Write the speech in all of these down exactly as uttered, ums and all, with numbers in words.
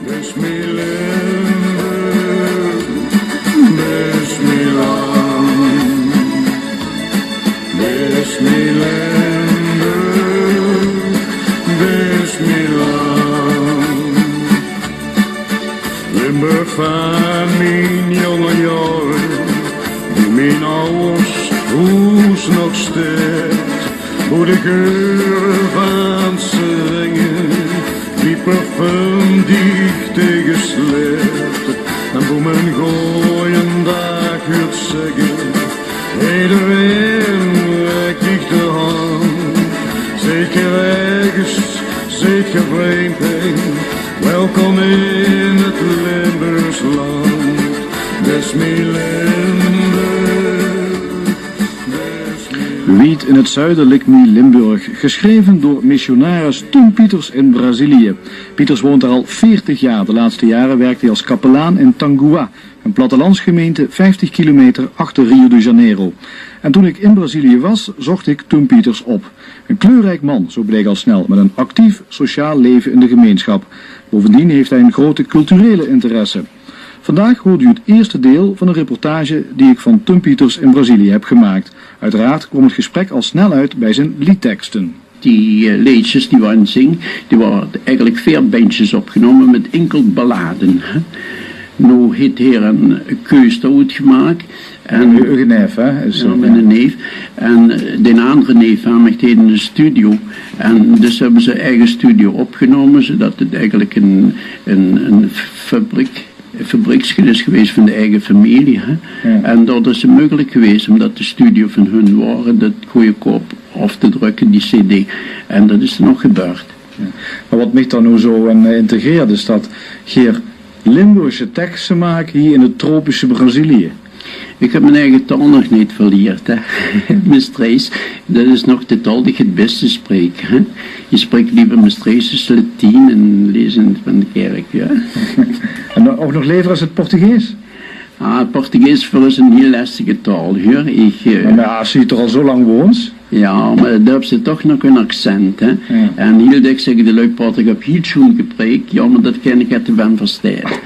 Bis mie Limburg, bis mie land. Bis mie Limburg, bis mie land. Limburg vaan mien jóng jaore, boe mien awwers hoes nog steit, boe de geure vaan seringe, die parfum diech tege sleit, en boe me goeien daag huurt zègke. Ederein reik diech de hand. Zeet geer erges, zeet geer vreemd, welkom in 't Limburgs land. Bis mie Limburg, bis mie Wied in het zuiden ligt nu Limburg, geschreven door missionaris Tum Pieters in Brazilië. Pieters woont er al veertig jaar. De laatste jaren werkt hij als kapelaan in Tangua, een plattelandsgemeente vijftig kilometer achter Rio de Janeiro. En toen ik in Brazilië was, zocht ik Tum Pieters op. Een kleurrijk man, zo bleek al snel, met een actief sociaal leven in de gemeenschap. Bovendien heeft hij een grote culturele interesse. Vandaag hoort u het eerste deel van een reportage die ik van Tum Pieters in Brazilië heb gemaakt. Uiteraard kwam het gesprek al snel uit bij zijn liedteksten. Die eh, leedsjes die we aan zing, die waren eigenlijk veer bandjes opgenomen met enkel balladen. Hè. Nou heeft hij een keus daaruit gemaakt. En Uw neef, hè? Is, ja, eh, mijn neef. En eh, de andere neef van mij deed in de studio. En dus hebben ze eigen studio opgenomen, zodat het eigenlijk een, een, een fabriek, een fabriekske is geweest van de eigen familie. Hè? Ja. En dat is mogelijk geweest omdat de studio van hun waren, dat goeie koop af te drukken, die cd. En dat is er nog gebeurd. Ja. Maar wat mich dan nou zo aan eh, intrigeert, is dat geer Limburgse teksten maakt hier in het tropische Brazilië. Ik heb mijn eigen taal nog niet verleerd, hè. Mestreechs, dat is nog de taal die ik het beste spreek, hè. Je spreekt liever Mestreechs als Latijn en lezen van de kerk, ja. En dan ook nog liever als het Portugees? Ah, Portugees is voor ons een heel lastige taal, hoor. Ik, eh, Maar, maar als je het er al zo lang woont? Ja, maar daar heb ze toch nog een accent, hè. Ja. En heel dikwijls zeggen de lui: "Pater, ik heb heel schoen gepreek." Ja, maar dat ken ik uit de van verstaat.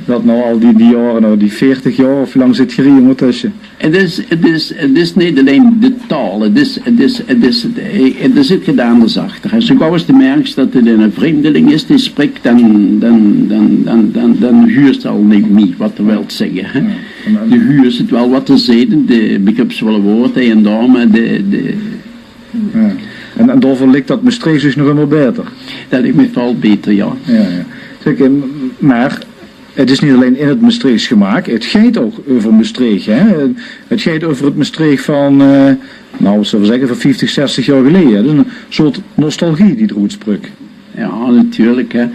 Dat nou al die, die jaren, nou, die veertig jaar, of wie lang zit je hier ondertussen? Het is, het is, het is niet alleen de taal, het is, het is, het is, het, er zit get anders achter. En zo gauw als de merks dat het een vreemdeling is die spreekt, dan, dan, dan, dan, dan, dan huurt al niet meer wat er wilt zeggen, hè. Ja. De huurs het wel wat te zeden, de begrips wel een woord, hè, en daar, maar de, de Ja. En, en daarvoor ligt dat Mestreechs dus nog helemaal beter. Dat ligt me veel beter, ja. Ja, ja. Zeg, eh, maar het is niet alleen in het Mestreechs gemaakt, het gaat ook over Mestreech, hè? Het gaat over het Mestreech van, eh, nou, wat zullen we zeggen, van vijftig, zestig jaar geleden. Dat is een soort nostalgie die eruit spruit. Ja, natuurlijk, hè.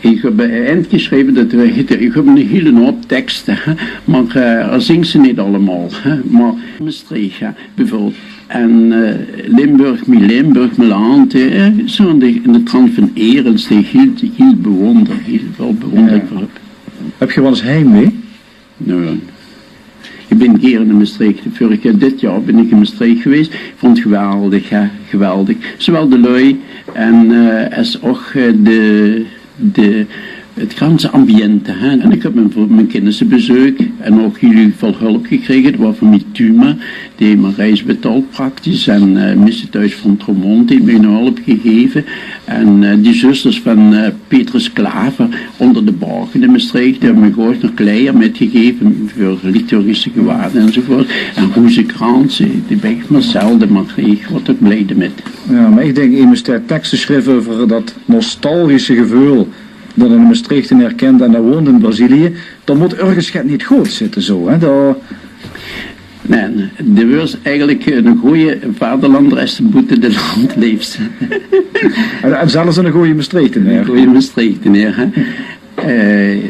Ik heb een eind geschreven, dat we, ik heb een hele hoop teksten, hè. Maar eh, er zing ze niet allemaal, hè. Maar Mestreech, hè, bijvoorbeeld. En eh, Limburg, mie Limburg, mie land, hè. Zo in de, in de trant van Erens, die heel, heel bewonder, heel veel bewondering voor heb. Heb je wel eens heimwee? Nou, ik ben hier in Mestreech. Vorig jaar, dit jaar ben ik in Mestreech geweest. Ik vond het geweldig, hè, geweldig. Zowel de lui en eh, als ook eh, de, de, het ganse ambiente. Hè. En ik heb mijn, mijn kennissen bezocht en ook heel veel hulp gekregen. Het was van mijn Tuma, die heeft mijn reis betaald praktisch. En eh mensen thuis van Tromont die mij een hulp gegeven. En eh, die zusters van eh, Petrus Klaver onder de Borg in Mestreech, die hebben me gewoon nog kleier mitgegeven voor liturgische gewaden enzovoort. En roezekrantse, die ben ik maar zelden, maar ik word ook blij met. Ja, maar ik denk, immers, de teksten schrijven over dat nostalgische gevoel dat een Mestreechteneer kent en dat woont in Brazilië, dan moet ergens het niet goed zitten, zo, hè? Dat Nee, de waors eigenlijk een goeie vaderlander als ze boete de land leefs. En, en zelfs een goeie Mestreechteneer. Een goeie Mestreechteneer, hè. Eh, eh,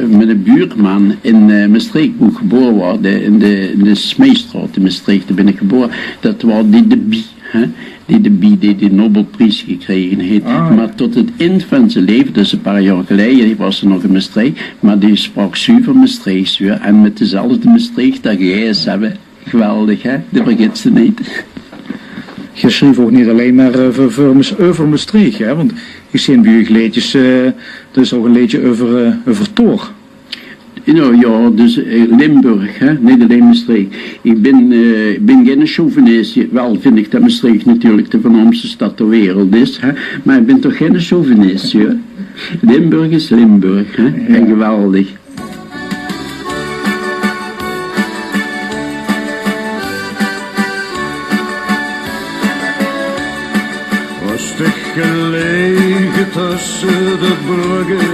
mijn buurman in eh, Mestreech, boe ik geboren word, de, in de, in de Smeestraat in Mestreech, daar ben ik geboren, dat was die de Bie, hè, die de Bie, die de Nobelprijs gekregen heeft. Ah, ja. Maar tot het eind van zijn leven, dus een paar jaar geleden, was er nog in Mestreech, maar die sprak zuiver Mestreechs, ja, en met dezelfde Mestreechter geis hebben. Geweldig, hè? De vergits te niet. Geer sjrief ouch neet allein mer, eh, veur, veur Mes-, euver Mestreech, hè? Want ich zeen bie uch leedjes, eh, d'r is ouch e leedje euver, eh, euver Toor. Nou jao, dus, eh, Limburg, hè? Neet allein Mestreech. Ich bin, eh, ich bin geine chauvinist. Waal vind ich det Mestreech natuurlik de veurnaamste stad ter wereld is, hè? Mer ich bin toch geine chauvinist, hè? Limburg is Limburg, hè? Jao. En geweldig. Rustig gelege tösse de brögke,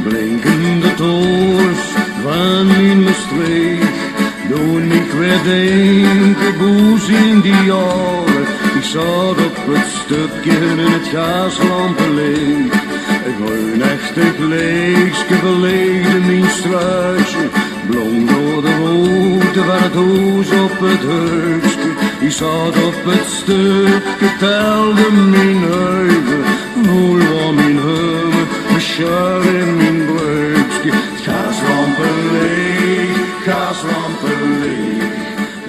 blinkende torens van mien Mestreech, doon mich weer dinke, boe zien die jaore? Ich zaot op 't stupke in 't gaaslampelich. Ein reunechtig leechske verlichde mien straotsje, blónd door de roete van 't hoes op 't heukske. Ich zaot op 't stupke, telde mien huive, voel waor mien humme, besjörm mien breukske. 't Gaaslampelich, gaaslampelich,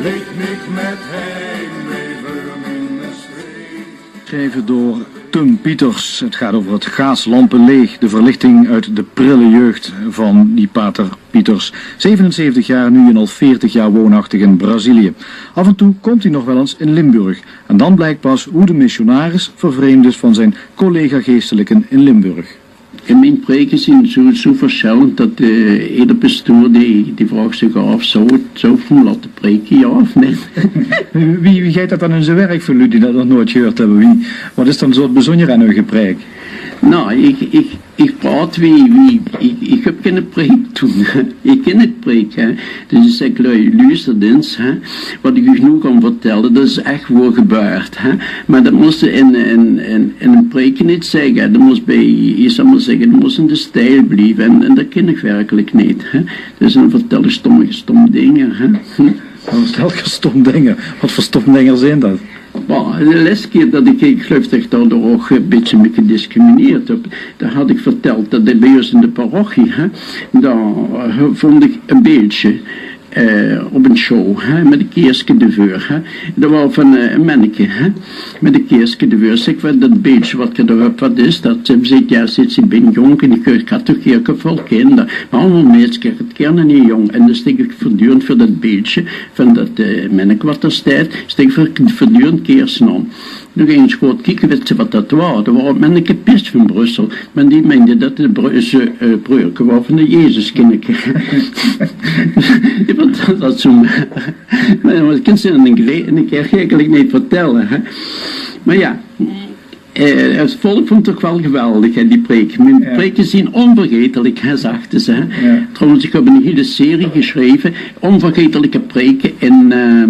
leet mich mit heimwee veur mien Mestreech. Geschreven door Tum Pieters. Het gaat over het gaaslampenleech, de verlichting uit de prille jeugd van die pater Pieters. Zevenenzeventig jaar, nu en al veertig jaar woonachtig in Brazilië. Af en toe komt hij nog wel eens in Limburg. En dan blijkt pas hoe de missionaris vervreemd is van zijn collega-geestelijken in Limburg. In mien preke zien zoe, zoe versjèllend det, eh, eder pestoer die, die vraog zich aaf, zouw 't, zouw 't 'm laote preke, jao of neet? Wie, wie geit det dan in zien werk veur luuj die det nog noeats gehuurd höbbe? Wie, waat is dan zoe 't bezunjer aan eur gepraek? Nou, ich, ich, ich praot wie, wie, ich, ich höb geine preek toen. Ich kin neet preke, hè. Dus ich zèk: luuj, luuster ins, hè. Waat ich uch noe gaon vertèlle, det is ech woer gebeurd, hè. Mer det mós se in, in, in, in ein preek neet zègke. Det mós bie, ich zal mer zègke, det mós in de stijl blieve. En, en det kin ich werkelik neet, hè. Dus dan vertèl ich stómme, stómme dinger, hè. Dan vertèl ich stómme dinger. Waat veur stómme dinger zeen det? Bon, de lèste kier det ich, ich geluif det ich daodoor ouch e bietje mich gediscrimineerd höb, dao had ich vertèld det ich bie ós in de parochie, hè, dao, eh, vónd ich e beeldsje, eh, op ein sjouw, hè, mit e keerske deveur, hè. Det waor van, eh, e menneke, hè, mit e keerske deveur. Zèk: waat, det beeldsje waat geer dao höb, waat is det? Ze zag: jao, zit ze, ich bin jónk en ich, ich had toch hie e volk kinder. Mer allemaol meidskes, ich had gaer neet jónk. En dan steek ich veurdurend veur det beeldsje van det, eh, menneke waat dao steit, steek ich veurdurend keersjes aan. Noe góng ich good kieke, wèt ze waat det waor? Det waor 't menneke Piet van Brussel. Mer die meinde det 't e Bru-, eh, breurke waor van de Jezuskinneke. Ich vónd det, det zoe. Mer jao, det kins se in ein gele-, in ein kier eigelik neet vertèlle, hè. Mer jao, eh, 't volk vónd 't toch waal geweldig, hè, die preek. Mien preke zien ónvergaetelik, hè, zagte ze, hè. Jao. Trouwens, ich höb ein hiel serie gesjreve, ónvergaetelike preke in, eh,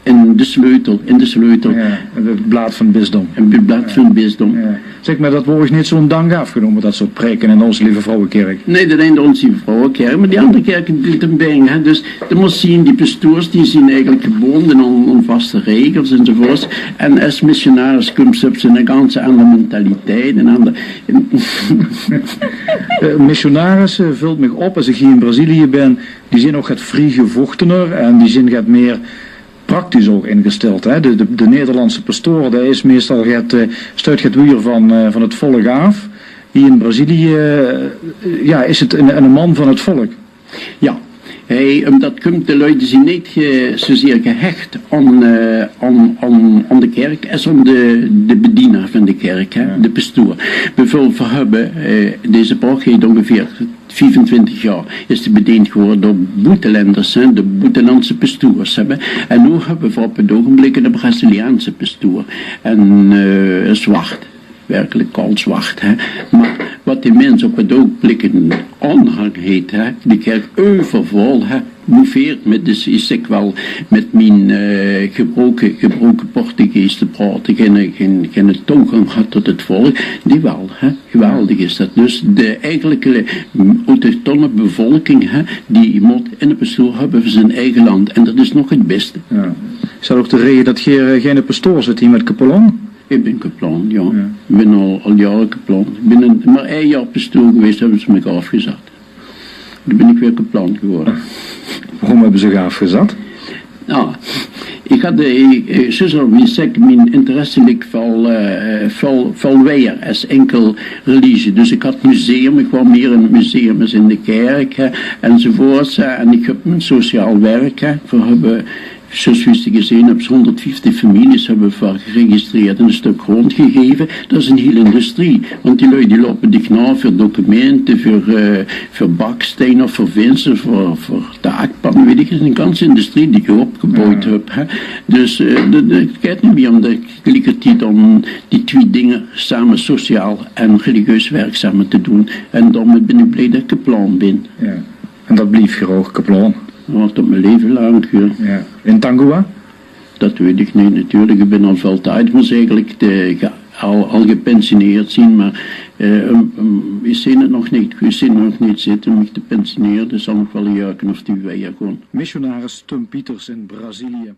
in De Sleutel, in De Sleutel. Jao, 't blaad van 't bisdom. In 't blaad van 't bisdom. Jao. Zèk, mer det waor uch neet zoe'n dank aafgenómme, det soort preke in de Ós Lieve Vrouwekèrk? Nae, det in de Ós Lieve Vrouwekèrk, mer die anger kèrke doon 't bing, hè. Dus de mós zien, die pestoers, die zien eigelik gebónde aan, aan vaste regels enzovoorts. En es missionaris kums se op zoe'n ganse anger mentaliteit, ein anger... Eh, missionarisse, vèlt mich op, es ich hie in Brazilië bin, die zien ouch get vriegevochtiger en die zien get mieë praktisch ouch ingesteld, hè. De, de, de Nederlandse pastoor, dae is meistal get, eh, stuit get wiejer van, eh, van 't volk aaf. Hie in Brazilië, eh, jao, is 't 'ne, 'ne man van 't volk. Jao, hae, ómdet kump, de luuj die zien neet ge-, zoezeer gehech aan, eh, aan, aan, aan de kèrk es aan de, de bediener van de kèrk, hè, de pastoor. Bieveurbeeld, veer höbbe, eh, deze parochie haet óngeveer viefentwintig jaor is die bedeend gewore door boetelenders, hè, de boetelandse pestoers höbbe. En noe höbbe v'r op 't ougenblik 'ne Braziliaanse pestoer. En, eh, zwart, werkelik koolzwart, hè. Mer waat die mins op 't ougenblik 'n aanhang haet, hè, die kèrk euvervol, hè, mouveert mit, dus ich zèk waal, mit mien, eh, gebroke, gebroke Portugees te praote, geine, geine, geine touwgank haet tot 't volk, die waal, hè. Geweldig is det. Dus de eigenlike, mm, autochtone bevolking, hè, die mót 'ne pastoor höbbe veur zien eige land. En det is nog 't bèste. Jao. Is det ouch de raeje det geer, eh, geine pastoor zeet hie mit kapelon? Ich bin kaplan, jao. Jao. Ich bin al, al jaore kaplan. Ich bin ein, mer ein jaor pastoor gewaes, höbbe ze mich aafgezat. Toen bin ich weer kaplan gewore. Waorom höbbe ze uch aafgezat? Nou, Ich had, eh, eh, zoewie ich al zag, mien interesse lik väöl, eh, väöl, väöl wijer es inkel religie. Dus ich had museum, ich waor mieër in 't museum es in de kèrk, hè, enzovoorts, hè. En ich höb mien sociaal werk, hè. Veer höbbe, zoewie se gezeen höbs, hónderdvieftig families höbbe veer geregistreerd en e stök grónd gegeve. Dat is 'n hiel industrie, want die lui die loupe dich nao veur documente, veur, eh, veur bakstein of veur vinster, veur, veur daakpanne, weit ich, 'n ganse industrie die ich opgeboewd höb, hè. Dus, eh, dat, dat geit neet mieër óm de gelieke tied óm die twie dinger same, sociaal en religieus werkzaam, te doon. En daomit bin ich blie dat ich kaplaon bin. Jao. En dat blief geer ouch, kaplaon? Jao, tot mien leve laank, jao. Jao. In Tangua? Dat weit ich neet, natuurlik. Ich bin al väöl tied, mer eigelik de, ge-, al, al gepensioneerd zeen, mer, eh, um, um, ich zeen 't nog neet, ich zeen 't nog neet zitte mich te pensionere, dus zal nog waal e jaorke of twie wijer gaon. Missionaris Tum Pieters in Brazilië.